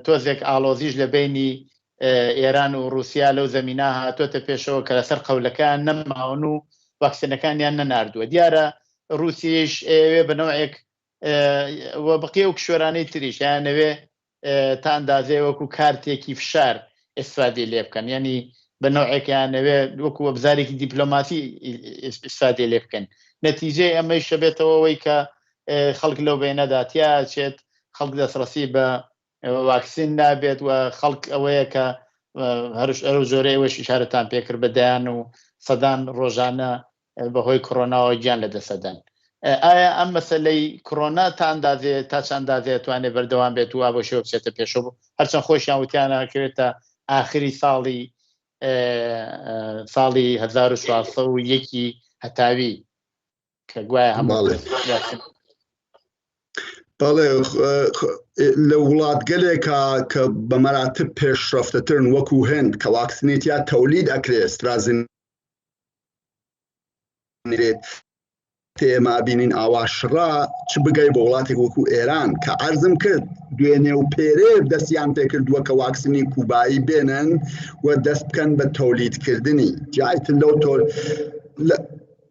تۆزێک ئاڵۆزیش لە بینی ئێران و رووسیا لەو زەمینا هاتۆتە پێشەوە کە لەسەر قەولەکان نەماون و واکسینەکانیان نەناردووە دیارە رووسیش ئەوێ بە نەوعێک و بقی ئەو کشوەرانەی تریش یانەوێ تا ئەندازەیە وەکو کارتێکی فشار ئیستفادەی لێ بکەن یعنی بە نەوعێکیانەوێ وەکو وەبزارێکی دیپلۆماسی ئیستفادەی لێ بکەن. نەتیجەی ئەمەیش ئەبێتەوە ئەوەی کە خەڵک لەو بەینەدا تیا ئەچێت، خەڵک دەستڕەسی بە واکسین نابێت و خەڵک ئەوەیە کە هەرش ئەو جۆرە ئێوەش ئیشارەتان پێکرد بە دەیان و سەدان ڕۆژانە بەهۆی کۆرۆناوە گیان لەدەستەدەن. ئایا ئەم مەسەلەی کۆرۆنا تا ئەندازێ تا چ ئەندازەیە توانێت بەردەوام بێت و وا بۆ شێوە بچێتە پێشەوە هەرچەند خۆشیان وتیانە کەوێتە ئاخری ساڵی ساڵی 1401 هەتاوی کە گوایە هەموو بەڵێ لە وڵاتگەلێکا کە بە مەراتب پێشڕەفتەترن وەکو هند کە واکسنی تیا تەولید ئەکرێ ئەسترازنێت ئێمە ئەبینین ئاوا شڕا چ بگەی بۆ وڵاتێک وەکو ئێران کە عەرزم کرد دوێنێ و پێرێ دەستیان پێکردووە کە واکسنی کوبایی بێنن و دەست بکەن بە تەولیدکردنی جایتر لەو تۆر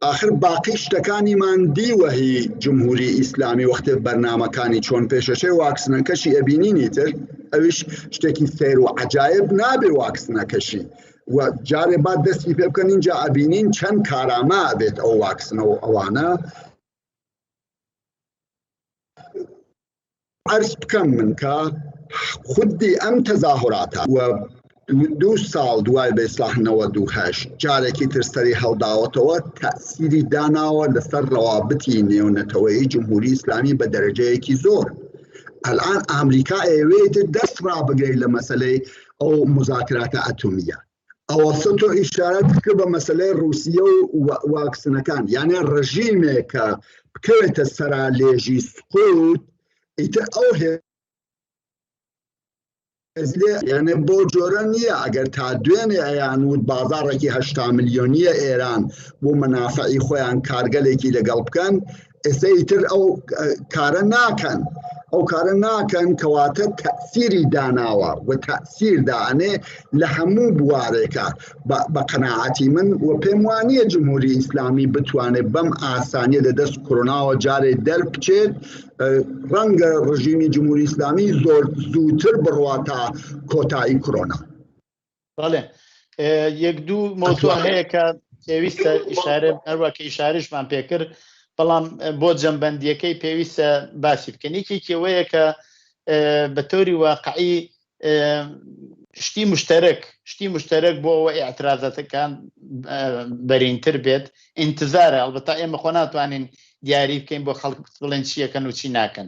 ئاخر باقی شتەکانیمان دیوە هی جمهوری ئیسلامی وەختێ بەرنامەکانی چۆن پێشەچێ واکسنەکەشی ئەبینینی تر ئەویش شتێکی سەیر و عەجایب نابێ واکسنەکەشی و جارێ با دەستی پێ بکەن اینجا ئەبینین چەند کارامە ئەبێت ئەو واکسنە و ئەوانە عەرز بکەم من کە خودی ئەم تەزاهوراتە و دوو ساڵ دوای بە ئیسلاح 98 جارێکی تر سەری هەڵداوەتەوە تەسیری داناوە لەسەر ڕەوابتی نێونەتەوەیی جمهوری ئیسلامی بە دەرەجەیەکی زۆر ئەلان ئامریکا ئەیەوێت دەست ڕابگرێت لە مەسەلەی ئەو مزاکراتە ئەتۆمیە ئەوەسە تۆ ئیشارەت کرد بە مەسەلەی ڕووسیە و واکسنەکان یانێ ڕژیمێک کە بکەوێتە سەرا لێژی سقوط ئیتر ئەو هێزلێ یانێ بۆ جۆرە نییە ئەگەر تا دوێنێ ئەیان وت بازاڕێکی 80 ملیۆنیە ئێران بۆ مەنافعی خۆیان کارگەلێکی لەگەڵ بکەن ئێستا ئیتر ئەو کارە ناکەن ئەو کارە ناکەن کەواتە تەسیری داناوە و تەسیر دانێ لە هەموو بوارێکە بە قەناعەتی من و پێم وانە جمهوری ئیسلامی بتوانێت بەم ئاسانیە لە دەست کۆرۆناوە جارێ دەربچێت ڕەنگە ڕژیمی جمهوری ئیسلامی زۆر زووتر بڕوا تا کۆتایی کۆرۆنا. بەڵێ یەک دوو مۆزوع هەیە کە پێویستە ئیشارە هەروە کە ئیشارشمان پێکرد بەڵام بۆ جەمبەندیەکەی پێویستە باسی بکەن یەکێکەوەیە کە بە تۆری واقعی شتی مشتەرەک شتی مشتەرەک بۆ ئەوە ئاعترازەتەکان بەرینتر بێت ئینتزارە ئەڵبەتە ئێمە خۆ ناتوانین دیاری بکەین بۆ خەڵک بڵێن چیەکەن و چی ناکەن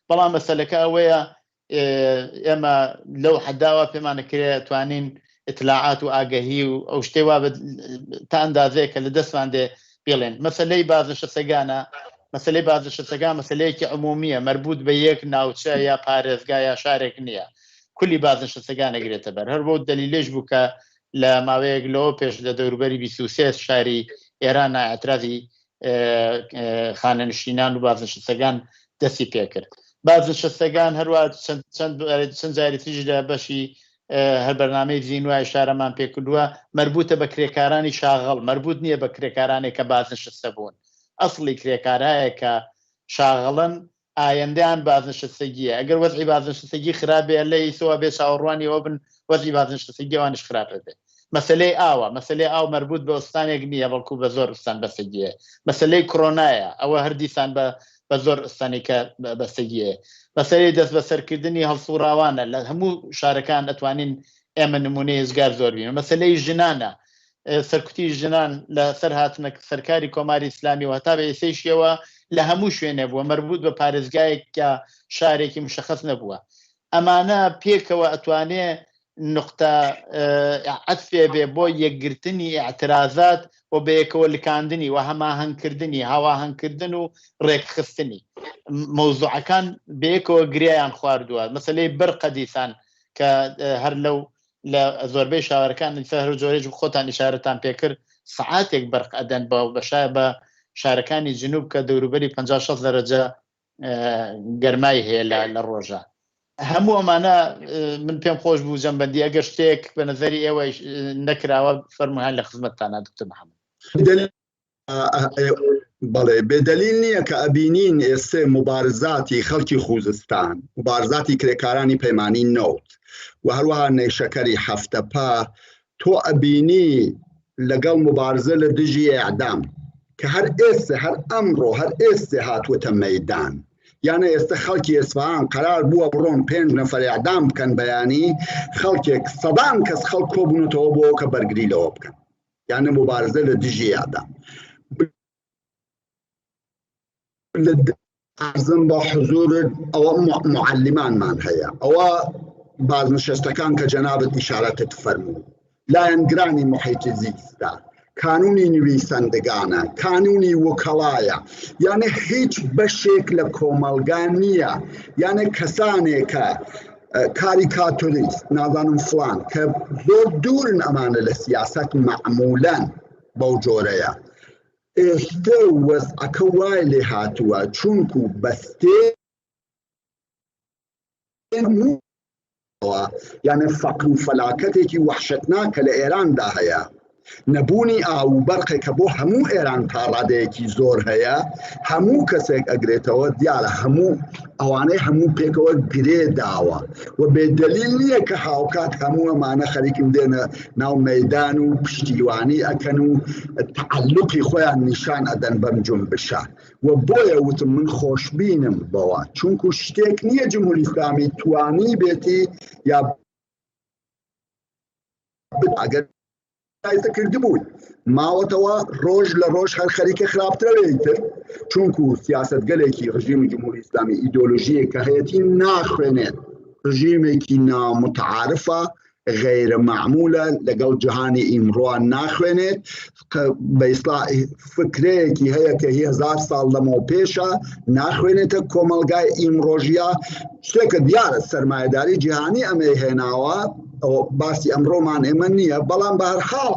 بەڵام مەسەلەکە ئەوەیە ئێمە لەو حەداوە پێمانەکرێ توانین ئیتلاعات و ئاگەهی و ئەو شتێ وا تا ئەندازەیە کە لە دەستمان دێ بڵێن مەسلەی بازنشەسەگانە مەسلەی بازنشەسەگان مەسلەیەکی عمومیە مربوط بە یەک ناوچە یا پارێزگا یا شارێک نییە کولی بازنشەسەگان ئەگرێتە بەر هەر بۆ دەلیلێش بوو کە لە ماوەیەک لەوە پێش لە دەوروبەری 23 شاری ئێران ئاعترازی خانەنشینان و بازنشەستەکان دەستی پێکرد بازنشەستەکان هەروە چەند جاری تریش لە بەشی هەر بەرنامەی زینوای شارەمان پێکردووە مربوطە بە کرێکارانی شاغڵ مربوط نییە بە کرێکارانێک کە بازنشەستە بوون ئەسڵی کرێکارایە کە شاغڵن ئایندەیان بازنشستگیە ئەگەر وەزعی بازنشستگی خراپ بێ اللە ئیسەوە بێ چاوەڕوانی ئەوە بن وەزعی بازنشستگی ئەوانیش خراپ بێ مەسەلەی ئاوە مەسەلەی ئاو مەربوط بە ئوستانێک نییە بەڵکو بە زۆر ئوستان بەستگیە مەسەلەی کرۆنایە ئەوە هەر دیسان بە بە زۆر ئوستانی کە بەستگیە مەسەلەی دەست بەسەرکردنی هەڵسوڕاوانە لە هەموو شارەکان ئەتوانین ئێمە نمونەی هزگار زۆر بین مەسەلەی ژنانە سەرکوتی ژنان لە سەر هاتنە سەرکاری کۆماری ئیسلامی و هەتا بە ئێسەیشیەوە لە هەموو شوێنێ بووە مەربوط بە پارێزگایەک یا شارێکی مشەخەس نەبووە ئەمانە پێکەوە ئەتوانێ نقطە عەتفێ بێ بۆ یەکگرتنی ئیعترازات و بەیەکەوە لکاندنی و هەماهەنگکردنی هاواهەنگکردن و ڕێکخستنی مەوزوعەکان بەیەکەوە گرێیان خواردووە مەسەلەی برقە دیسان کە هەر لەو لە زۆربەی شاوەرەکان ئیستا هەر جۆرێک خۆتان ئیشارەتان پێکرد سەعاتێک بەرق ئەدەن بە بەشە بە شارەکانی جنوب کە دەوروبەری 50 60 دەرەجە گەرمای هەیە لە لە ڕۆژە هەموو ئەمانە من پێم خۆش بوو جەمبەندی ئەگەر شتێک بە نظری ئێوە نەکراوە فەرموهان لە خزمەتتانە دکتۆر محەممەد. بەڵێ بێدەلیل نییە کە ئەبینین ئێستێ موبارزاتی خەڵکی خوزستان موبارزاتی کرێکارانی پەیمانی نەوت و هەروەها نەیشەکەری هەفتەپە تۆ ئەبینی لەگەڵ موبارزە لە دژی ئێعدام. کە هەر ئێستێ هەر ئەمڕۆ هەر ئێستێ هاتووەتە مەیدان. یانە ئێستە خەڵکی ئێسفەهان قەرار بووە بڕۆن پێنج نەفەر ئێعدام بکەن بەیانی خەڵکێک سەدان کەس خەڵک کۆبوونەتەوە بۆ کە بەرگری لەوە بکەن یانە موبارزە لە دژی ئێعدام. لە عەرزم بە حزورت ئەوە معەلیمانمان هەیە ئەوە بازنشەستەکان کە جەنابت ئیشارەتت فەرموو لایەنگرانی محیط زیستە کانونی نویسەندگانە کانونی وکەڵایە یانە هیچ بەشێک لە کۆمەڵگا نییە یانە کەسانێکە کاریکاتۆریست نازانم فلان کە زۆر دوورن ئەمانە لە سیاست معمولەن بەو جۆرەیە ئێستە وەزعەکە وای لێ هاتووە چونکو بەستێن یانە فەقر و فەلاکەتێکی وەحشەتناک کە لە ئێراندا هەیە نەبوونی ئاو و بەرقێک کە بۆ هەموو ئێران تا ڕادەیەکی زۆر هەیە هەموو کەسێک ئەگرێتەوە دیارە هەموو ئەوانەی هەموو پێکەوە گرێ داوە و بێ دەلیل نییە کە هاوکات هەموو ئەمانە خەریکن دێنە ناو مەدان و پشتیوانی ئەکەن و تعلقی خۆیان نیشان ئەدەن بەم جونبشە و بۆیە وتم من خۆشبینم بەوە چونکو شتێک نییە جمهوری ئیسلامی توانی بێتی یا ئەگەر کردبووی ماوەتەوە ڕۆژ لە ڕۆژ هەر خەریکە خراپترە تر چونکو سیاستگەلێکی ڕژیمی جمهوری ئیسلامی ئیدۆلۆژیە کە هەیەتی ناخوێنێت ڕژیمێکی نامتعارفە غەیرە مەعمولە لەگەڵ جیهانی ئیمڕۆ ناخوێنێت بە ئیسلا فکرەیەکی هەیە کە هی هزار ساڵ لەمەوە پێشە ناخوێنێتە کۆمەڵگای ئیمڕۆژیە شتێکە دیارە سەرمایەداری جیهانی ئەمەی هێناوە باسی ئەمڕۆمان ئێمە نییە بەڵام بە هەر حاڵ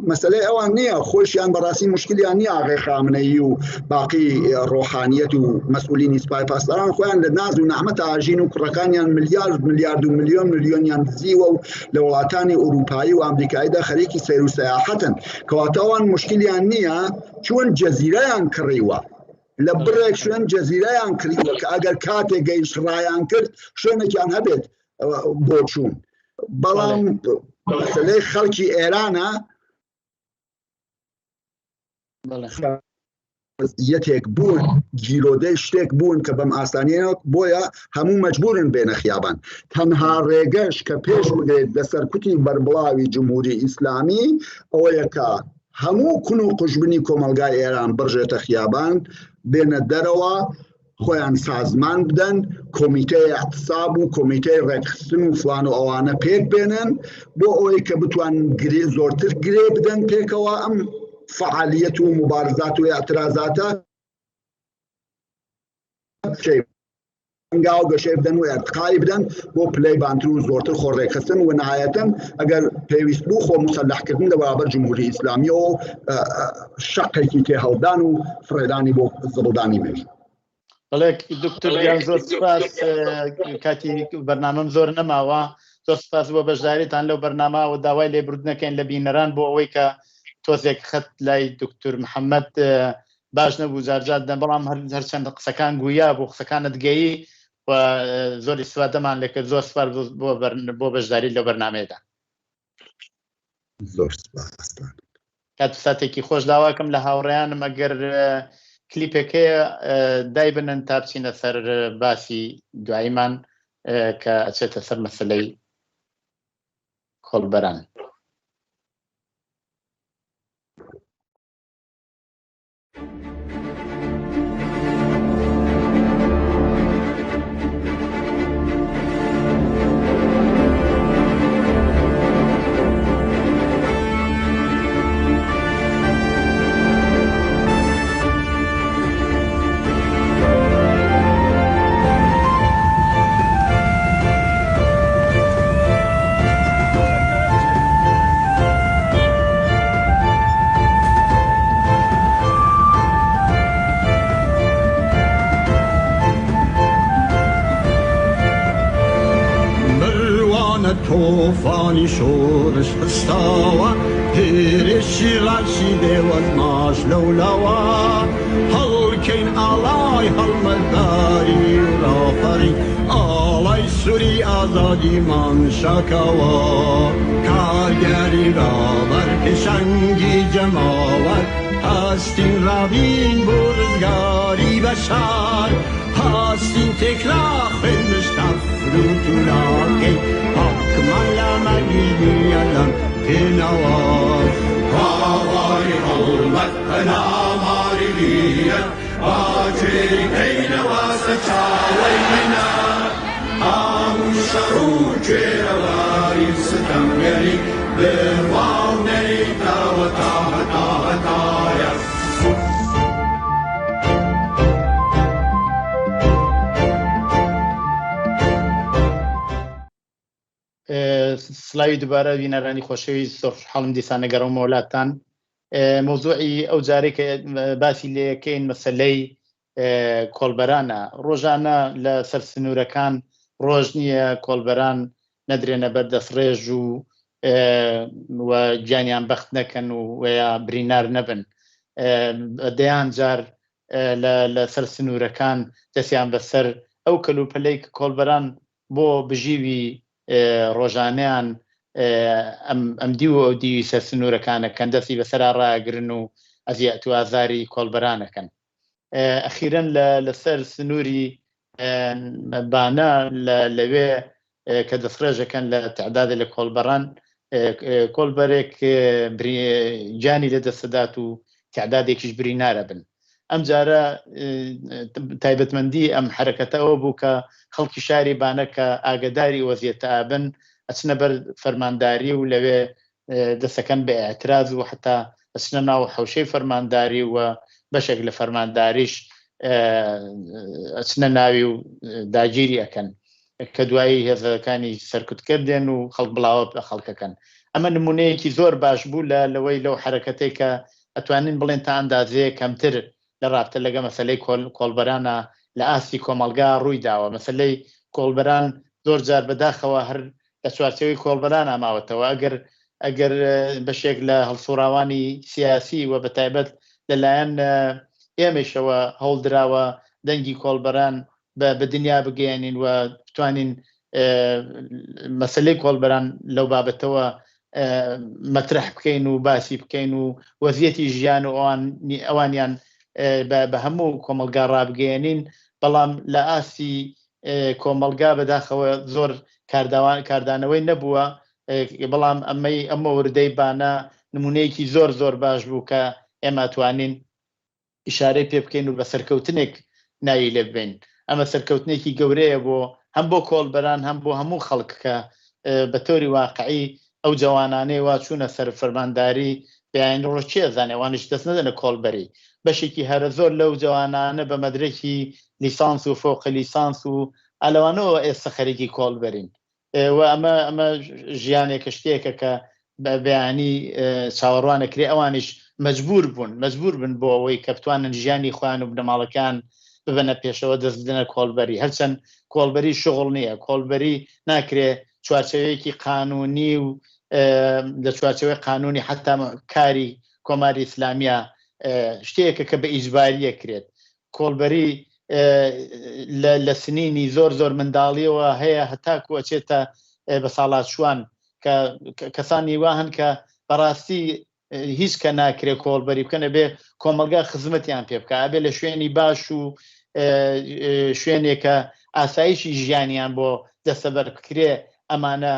مەسلەی ئەوان نییە خۆشیان بەڕاستی مشکلیان نییە ئاغای خامنەیی و باقی ڕۆحانیەت و مەسئولینی سپای پاسداران خۆیان لە ناز و نەعمەت ئاژین و کوڕەکانیان ملیارد ملیارد و ملیۆن ملیۆنیان دزیوە و لە وڵاتانی ئەوروپایی و ئەمریکاییدا خەریکی سەیر و سەیاحەتن کەواتە ئەوان مشکلیان نییە چون جەزیرەیان کڕیوە لە بڕێک شوێن جەزیرەیان کڕیوە کە ئەگەر کاتێک گەیشت ڕایان کرد شوێنێکیان هەبێت بۆ چوون بەڵام مەسلەی خەڵکی ئێرانە یەتێک بوون گیرۆدەی شتێک بوون کە بەم ئاسانیە بۆیە هەموو مەجبورن بێنە خیابان تەنها ڕێگەش کە پێش بگرێت لە سەرکوتی بەربڵاوی جمهوری ئیسلامی ئەوەیە کە هەموو کون و قوژبنی کۆمەڵگای ئێران بڕژێتە خیابان بێنە دەرەوە خۆیان سازمان بدەن، کۆمیتەی ئیعتساب و کۆمیتەی ڕێکخستن و فڵان و ئەوانە پێک بێنن بۆ ئەوەی کە بتوانن گرێ زۆرتر گرێ بدەن پێکەوە ئەم فعالیەت و مبارزات و ئیعترازاتە هەنگاو گەشەی بدەن و ئەرتقای بدەن بۆ پلەی بانتر و زۆرتر خۆ ڕێکخستن و نهایەتەن ئەگەر پێویست بوو خۆ مسەلحکردن لە بەرابەر جمهوری ئیسلامیەوە شەقێکی تێهەڵدان و فڕێدانی بۆ زبڵدانی مێژوو. بەڵێ دکتۆر گیان زۆر سپاس کاتی بەرنامەم زۆر نەماوە زۆر سپاس بۆ بەشداریتان لەو بەرنامە و داوای لێبوردنەکەین لە بینەران بۆ ئەوەی کە تۆزێک خەت لای دکتور محەممەد باش نەبوو جارجار دەم بەڵام هەرچەند قسەکان گویا بۆ قسەکانت گەیی و زۆر ئیسفادەمان لێکرد زۆر سپاس بۆ بەشداری لەو بەرنمەیەدا. زۆر سپاستان. کات و ساتێکی خۆش داواکەم لە هاوڕێیانم ئەگەر کلیپێک هەیە دایبنن تا بچینە سەر باسی دواییمان کە ئەچێتە سەر مەسلەی کۆڵبەران. تۆفانی شۆرش خستاوە هێرشی ڕەشی دێوەزماش لەولاوە هەڵگە کەین ئاڵای هەڵمەتداری و ڕاپەڕین ئاڵای سوری ئازادیمان شاکاوە کارگەری ڕابەر پێشەنگی جەماوەر هەستین ڕابین بۆ ڕزگاری بەشەر هەستین تێکرا خوێن مشت تەفر و توراکەی پاکمان لە مەرگی دنیادان پێناوە هاواری هەڵمەت پەلاماری غیرەت با کوێری کەینەوە سەرچاوەی مەینەت هەموو شەڕ و کوێرەوەری و ستەمگەری بڕوا و نەریتەوە تا هەتا هەتایە. سلاوی دووبارە بینەرانی خۆشەویست، زۆر خۆشحاڵم دیسان نەگەڕمەوە لاتان. مەوزوعی ئەو جارەی کە باسی لێکەین مەسەلەی کۆڵبەرانە. ڕۆژانە لە سەر سنوورەکان ڕۆژ نییە کۆڵبەران نەدرێنە بەر دەستڕێژ و و گیانیان بەخت نەکەن و ویا برینار نەبن. دەیان جار لە سەر سنوورەکان دەستیان بەسەر ئەو کەلوپەلەی کە کۆڵبەران بۆ بژیوی ڕۆژانەیان ئەم دیو و ئەو دیوی سەر سنوورەکانەکەن دەستی بەسەرا ڕاگرن و ئەزیەت و ئازاری کۆڵبەرانەکەن. ئەخیرەن لەسەر سنووری بانە لەوێ کە دەستڕێژەکەن لە تعدادێ لە کۆڵبەران، کۆڵبەرێک گیانی لە دەستدات و تعدادێکیش برینارە بن. ئەم جارە تایبەتمەندی ئەم حرەکەتە ئەوە بوو کە خەڵکی شاری بانە کە ئاگداری وەزیەتە ئابن ئەچنە بەر فەرمانداری و لەوێ دەسەکەن بە ئاعتراز و حتا ئەچنە ناو حوشەی فەرمانداری و بەشێک لە فەرمانداریش ئەچنە ناوی و داگیری ئەەکەن کە دوایی هێزەکانی سەرکوتکرد دێن و خەڵک بڵاوە بە خەڵکەکەن. ئەمە نمونەیەکی زۆر باش بوو لە لەوەی لەو حرەکەتێک کە ئەتوانین بڵێن تا ئەندازەیە کەمتر لە ڕابتە لەگە مەسەلەی کۆڵبەرانە لە ئاستی کۆمەڵگا ڕووی داوە. مەسەلەی کۆڵبەران زۆر جار بەداخەوە هەر لە چوارچێوەی کۆڵبەران ماوەتەوە. ئەگەر بەشێک لە هەڵسوڕاوانی سیاسی و بەتایبەت لەلایەن ئێمەشەوە هەوڵدراوە دەنگی کۆڵبەران بە دنیا بگەیەنین و بتوانین مەسلەی کۆڵبەران لەو بابەتەوە مەترح بکەین و باسی بکەین و وەزیەتی ژیان و ئەوانیان بە هەموو کۆمەلگا ڕابگەیەنین، بەڵام لە ئاستی کۆمەلگا بەداخەوە زۆر کاردانەوەی نەبووە. بەڵام ئەمەی ئەمە وردەی بانە نمونەیەکی زۆر زۆر باش بوو کە ئێمە توانین ئیشارەی پێ بکەین و بە سەرکەوتنێک ناوی لێ ببەین. ئەمە سەرکەوتنێکی گەورەیە بۆ هەم بۆ کۆڵبەران هەم بۆ هەموو خەڵک کە بە تۆری واقعی ئەو جەوانانەی وا چوونە سەر فەرمانداری بەیانی ڕۆژ کێ ئەزانێ ئەوانیش دەست نەدەنە کۆڵبەری. بەشێکی هەرە زۆر لەو جەوانانە بە مەدرەکی لیسانس و فەوق لیسانس و ئالەوانەوە ئێستا خەریکی کۆڵبەرین. و ئەمە ژیانێکە، شتێکە کە بەیانی چاوەڕوانەکرێ ئەوانیش مەجبور بوون، مەجبور بن بۆ ئەوەی کە بتوانن ژیانی خۆیان و بنەماڵەکان ببەنە پێشەوە دەست بدەنە کۆڵبەری. هەرچەند کۆڵبەری شغڵ نییە، کۆڵبەری ناکرێ چوارچێوەیەکی قانونی و لە چوارچێوەی قانونی حتا کاری کۆماری ئیسلامیە شتێکە کە بە ئیجباریە کرێت. کۆڵبەری لە سنینی زۆر زۆر منداڵیەوە هەیە هەتاکو ئەچێتە بە ساڵاچوان کە کەسانی وا هەن کە بەڕاستی هیچ کە ناکرێت کۆڵبەری بکەن، ئەبێ کۆمەڵگا خزمەتیان پێ بکە، ئەبێ لە شوێنی باش و شوێنێکە ئاسایشی ژیانیان بۆ دەستەبەر بکرێ ئەمانە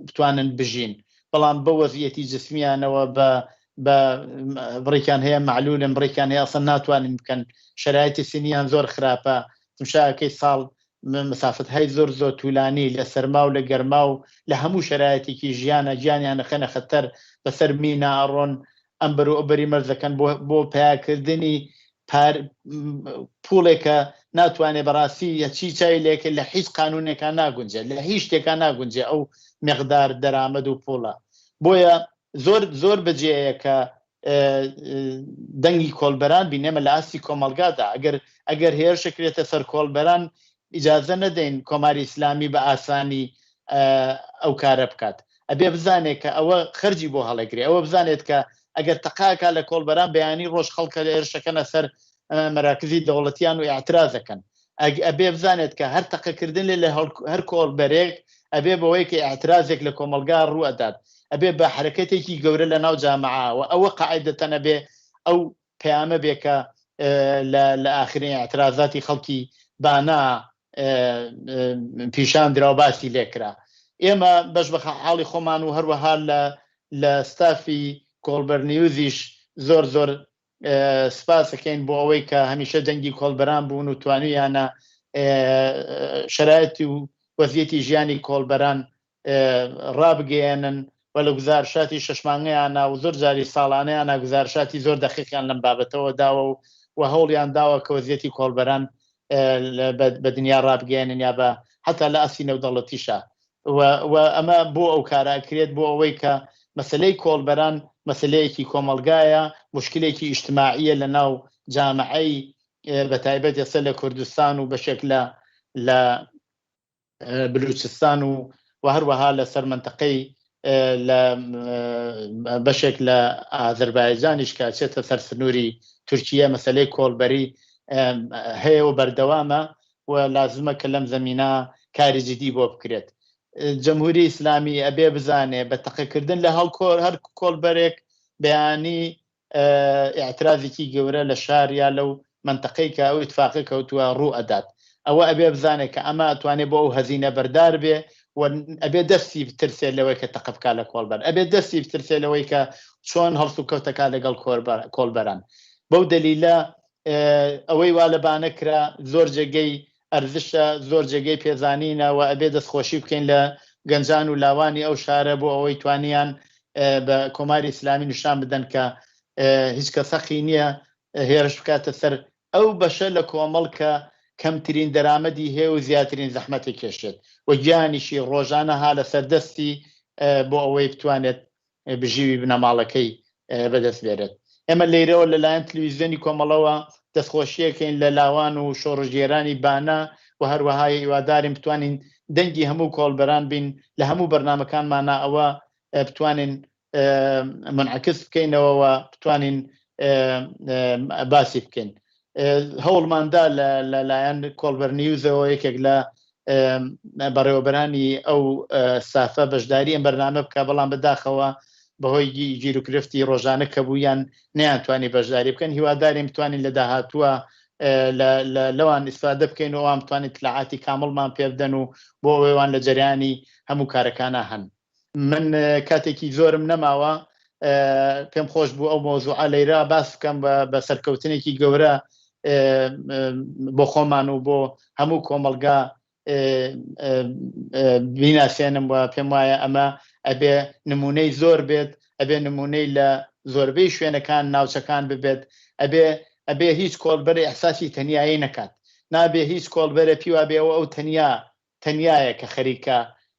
بتوانن بژین. بەڵام بە وەزیەتی جسمیانەوە بە بڕێکیان هەیە معلولن، بڕێکیان هەیە ئەسڵەن ناتوانن بکەن، شەرایەتی سنیان زۆر خراپە، تمشاکەی ساڵ مسافت های زۆر زۆر طولانی لە سەرما و لە گەرما و لە هەموو شەرایەتێکی ژیانە گیانیان نەخەنە خەتەر، بەسەر مینا ئەڕۆن ئەم بەر و ئەوبەری مەرزەکەن بۆ پیاکردنی پوڵێکە ناتوانێت بەڕاستی هەچی چاوی لێکە لە هیچ قانونێکا ناگونجێت، لە هیچ شتێکا ناگونجێ ئەو مقدار دەرامەد و پوڵە. بۆیە زۆر زۆر بەجێیە کە دەنگی کۆڵبەران بین ئێمە لە ئاستی کۆمەڵگادا. ئەگەر هێرشە کرێتە سەر کۆڵبەران ئیجازە نەدەین کۆماری ئیسلامی بە ئاسانی ئەو کارە بکات. ئەبێ بزانێت کە ئەوە خەرجی بۆ هەڵەگرێ، ئەوە بزانێت کە ئەگەر تەقاکە لە کۆڵبەران بەیانی ڕۆژ خەڵکە لە هێرشەکەنە سەر مەراکزی دەوڵەتیان و ئیعترازەکەن. ئەبێ بزانێت کە هەر تەقەکردن لێ لە هەر کۆڵبەرێک ئەبێ بەوەی کە ئیعترازێک لە کۆمەڵگا ڕوو ئەدات، ئەبێ بە حەرەکەتێکی گەورە لە ناو جامعە و ئەوە قاعیدەتەن ئەبێ ئەو پەیامە بێ کە لە لە ئاخرین ئیعترازاتی خەڵکی بانە پیشان درا و باسی لێکرا. ئێمە بەش بە حاڵی خۆمان و هەروەها لە لە ستافی کۆڵبەر نیوزیش زۆر زۆر سپاس ئەکەین بۆ ئەوەی کە هەمیشە دەنگی کۆڵبەران بوون و توانیویانە شەرایەتی و وەزیەتی ژیانی کۆڵبەران ڕابگەیەنن و لە گوزارشاتی شەشمانگەیانە و زۆر جاری ساڵانەیانە گوزارشاتی زۆر دەقیقیان لەم بابەتەوە داوە و و هەوڵیان داوە کە وەزیەتی کۆڵبەران بە دنیا ڕابگەیەنن یا بە حتا لە ئاستی نێودەوڵەتیشا و ئەمە بۆ ئەو کارە ئەکرێت بۆ ئەوەی کە مەسەلەی کۆڵبەران مەسەلەیەکی کۆمەڵگایە، موشکلێکی ئیجتماعیە لە ناو جامعەی بە تایبەت ئێستا لە کوردستان و بەشێک لە لە بلوچستان و و هەروەها لە سەر مەنتەقەی لە بەشێک لە ئازەربایجانیش کە ئەچێتە سەر سنووری تورکیە مەسەلەی کۆڵبەری هەیە و بەردەوامە و لازمە کە لەم زەمینە کاری جدی بۆ بکرێت. جمهوری ئیسلامی ئەبێ بزانێ بە تەقەکردن لە هەڵکۆر هەر کۆڵبەرێک بەیانی ئیعترازێکی گەورە لە شار یا لەو مەنتەقەی کە ئەو ئیتفاقە کەوتووە ڕوو ئەدات. ئەوە ئەبێ بزانێ کە ئەمە ئەتوانێ بۆ ئەو هەزینە بەردار بێ و ئەبێ دەستی بترسێ لەوەی کە تەقە بکا لە کۆڵبەر، ئەبێ دەستی بترسێ لەوەی کە چۆن هەڵسوکەوتەکا لەگەڵ کۆڵبەران. بەو دەلیلە ئەوەی وا لە بانە کرا زۆر جێگەی ئەرزشە، زۆر جێگەی پێزانینە و ئەبێ دەستخۆشی بکەین لە گەنجان و لاوانی ئەو شارە بۆ ئەوەی توانیان بە کۆماری ئیسلامی نیشان بدەن کە هیچ کەس هەقی نییە هێرش بکاتە سەر ئەو بەشە لە کۆمەڵ کە کەمترین دەرامەدی هەیە و زیاترین زەحمەتی کێشێت و گیانیشی ڕۆژانە ها لەسەر دەستی بۆ ئەوەی بتوانێت بژیوی بنەماڵەکەی بەدەست بێنێت. ئێمە لەیرەوە لەلایەن تلویزیۆنی کۆمەڵەوە دەستخۆشیەکەین لە لاوان و شۆڕشگێرانی بانە و هەروەها هیوادارین بتوانین دەنگی هەموو کۆڵبەران بین لە هەموو بەرنامەکانمانا ئەوە بتوانین منعکس بکەینەوە و بتوانین باسی بکەین. هەوڵماندا لەلایەن کۆڵبەر نیوزەوە یەکێک لە بەڕێوەبەرانی ئەو سافە بەشداری ئەم بەرنامە بکە، بەڵام بەداخەوە بەهۆی گیروگرفتی ڕۆژانە کە بوویان نەیانتوانی بەشداری بکەن. هیوادارین بتوانین لە داهاتووە لەوان ئیسفادە بکەین و ئەوان بتوانین اطلاعاتی کامڵمان پێ بدەن و بۆ ئەوەی لە جەریانی هەموو کارەکانە هەن. من کاتێکی زۆرم نەماوە، پێم خۆش بوو ئەو مەوزوعە لەیرا باس بکەم بە سەرکەوتنێکی گەورە بۆ خۆمان و بۆ هەموو کۆمەڵگا بیناسێنم و پێم وایە ئەمە ئەبێ نمونەی زۆر بێت، ئەبێ نمونەی لە زۆربەی شوێنەکان ناوچەکان ببێت، ئەبێ ئەبێ هیچ کۆڵبەرێ ئیحساسی تەنیایی نەکات، نابێ هیچ کۆڵبەرێ پیوا بێ ئەوە ئەو تەنیا تەنیایە کە خەریکە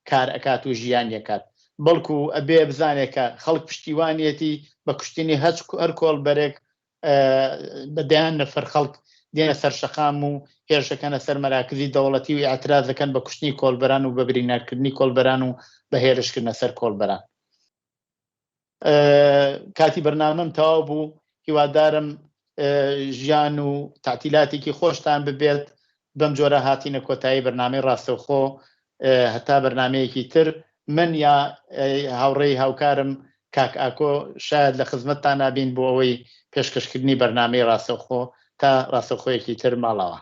کار ئەکات و ژیانی ئەکات، بەڵکو ئەبێ بزانێ کە خەڵک پشتیوانیەتی بە کوشتنی هەچ هەر کۆڵبەرێک بە دەیان نەفەر خەڵک دێنە سەر شەقام و هێرشەکەنە سەر مەراکزی دەوڵەتی و ئیعتراز دەکەن بە کوشتنی کۆڵبەران و بە بریندارکردنی کۆڵبەران و بە هێرشکردنە سەر کۆڵبەران. کاتی بەرنامەم تەواو بوو، هیوادارم ژیان و تەعتیلاتێکی خۆشتان ببێت. بەم جۆرە هاتینە کۆتایی بەرنامەی ڕاستەوخۆ. هەتا بەرنامەیەکی تر من یا هاوڕێی هاوکارم کاک ئاکۆ شاید لە خزمەتتانا بین بۆ ئەوەی پێشکەشکردنی بەرنامەی ڕاستەوخۆ. تا ڕاستەوخۆیەکی تر ماڵاوا.